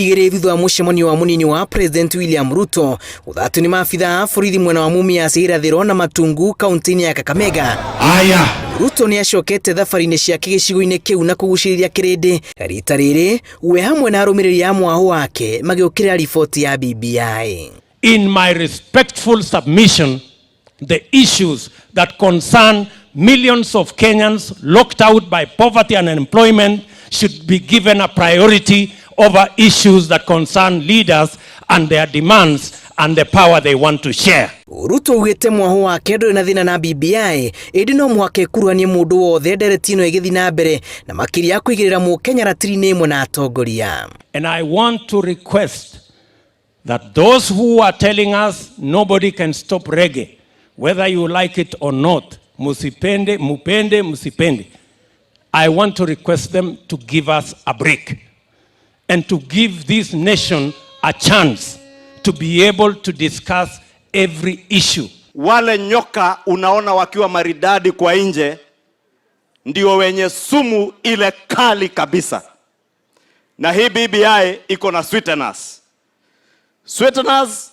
Ciumia 2 thutha wa mũcemanio wa mũnini wa President William Ruto gũthatio nĩ maabitha a borithi mwena wa Mumias irathĩro na Matungu kaunti-inĩ ya Kakamega. Aya. Ruto nĩ acokete thabarĩ-inĩ ciake gĩcigo-inĩ kĩu na kũgucĩrĩria kĩrĩndĩ. Rita rĩrĩ we hamwe na arũmĩrĩri a mwahũ wake magĩũkĩrĩra riboti ya BBI. In my respectful submission, the issues that concern millions of Kenyans locked out by poverty and unemployment should be given a priority over issues that concern leaders and their demands and the power they want to share. Ruto augĩte mwahũ wake ndũrĩ na thĩna na BBI, ĩndĩ no mũhaka ĩkuruhanie mũndũ wothe ndereti ĩno ĩgĩthiĩ na mbere, na makĩria kũigĩrĩra mũkenya ratiri-inĩ ĩmwe na atongoria. And I want to request that those who are telling us nobody can stop reggae, whether you like it or not, musipende, mupende, musipende, I want to request them to give us a break and to give this nation a chance to be able to discuss every issue. Wale nyoka unaona wakiwa maridadi kwa nje ndio wenye sumu ile kali kabisa, na hii BBI iko na sweeteners. Sweeteners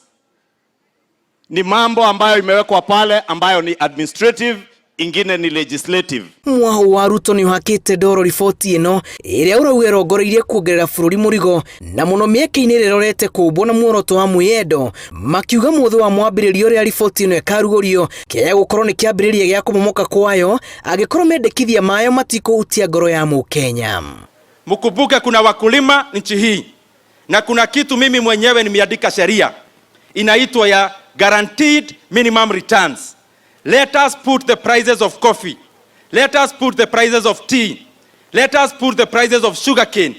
ni mambo ambayo imewekwa pale ambayo ni administrative, ingine ni legislative. Mwahũ wa Ruto nĩ ũhakĩte ndoro riboti ĩno ĩrĩa ũrauga ĩrongoreirie kuongerera bũrũri mũrigo, na mũno mĩeke-inĩ ĩrĩa ĩrorete kũmbwo na muoroto wa mwĩyendo, makiuga mũthĩ wa mwambĩrĩrio ũrĩa riboti ĩno ĩkarugũrio kĩaya gũkorwo nĩ kĩambĩrĩria gĩa kũmomoka kwayo angĩkorwo mendekithia mayo matikũhutia ngoro ya mũkenya. Mkumbuke kuna wakulima nchi hii na kuna kitu mimi mwenyewe nimeandika sheria inaitwa ya guaranteed minimum returns. Let us put the prices of coffee. Let us put the prices of tea. Let us put the prices of sugarcane.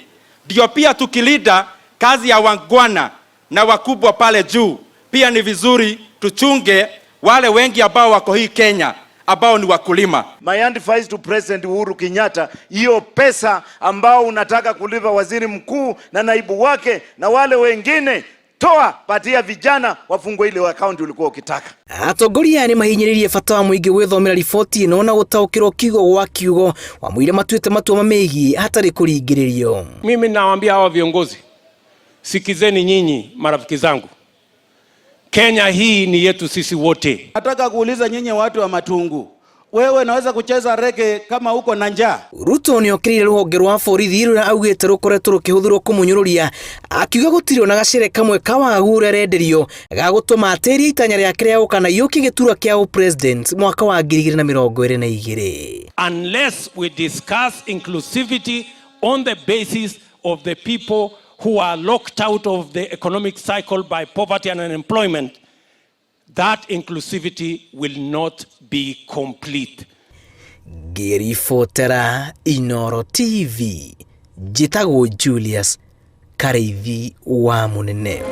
Ndio pia tukilinda kazi ya waungwana na wakubwa pale juu, pia ni vizuri tuchunge wale wengi ambao wako hii Kenya ambao ni wakulima. My advice to President Uhuru Kenyatta, hiyo pesa ambao unataka kulipa waziri mkuu na naibu wake na wale wengine, toa, patia vijana wafungue ile account ulikuwa ukitaka. Atongoria aya nĩ mahinyĩrĩirie bata wa mũingĩ gwĩthomera riboti ĩno na gũtaũkĩrwo kiugo gwa kiugo wamũire matuĩte matua mamĩgiĩ hatarĩ kũringĩrĩrio. Mimi nawaambia hawa viongozi, sikizeni nyinyi marafiki zangu, Kenya hii ni yetu sisi wote. Nataka kuuliza nyinyi watu wa Matungu, wewe unaweza kucheza reggae kama uko na njaa? Ruto nĩ okĩrĩire rũhonge rwa borithi rũrĩa augĩte rũkoretwo rũkĩhũthĩrwo kũmũnyũrũria, akiuga gũtirĩ ona gacere kamwe ka wagagu ũrĩa arenderio ga gũtũma atĩrie itanya rĩake rĩa gũkanaiyũkia gĩturwa kĩa ũpresident mwaka wa 2022. Unless we discuss inclusivity on the basis of the people who are locked out of the economic cycle by poverty and unemployment, that inclusivity will not be complete. Ngĩribotera Inoro TV, njĩtagwo Julius Karĩithi wa Mũnene.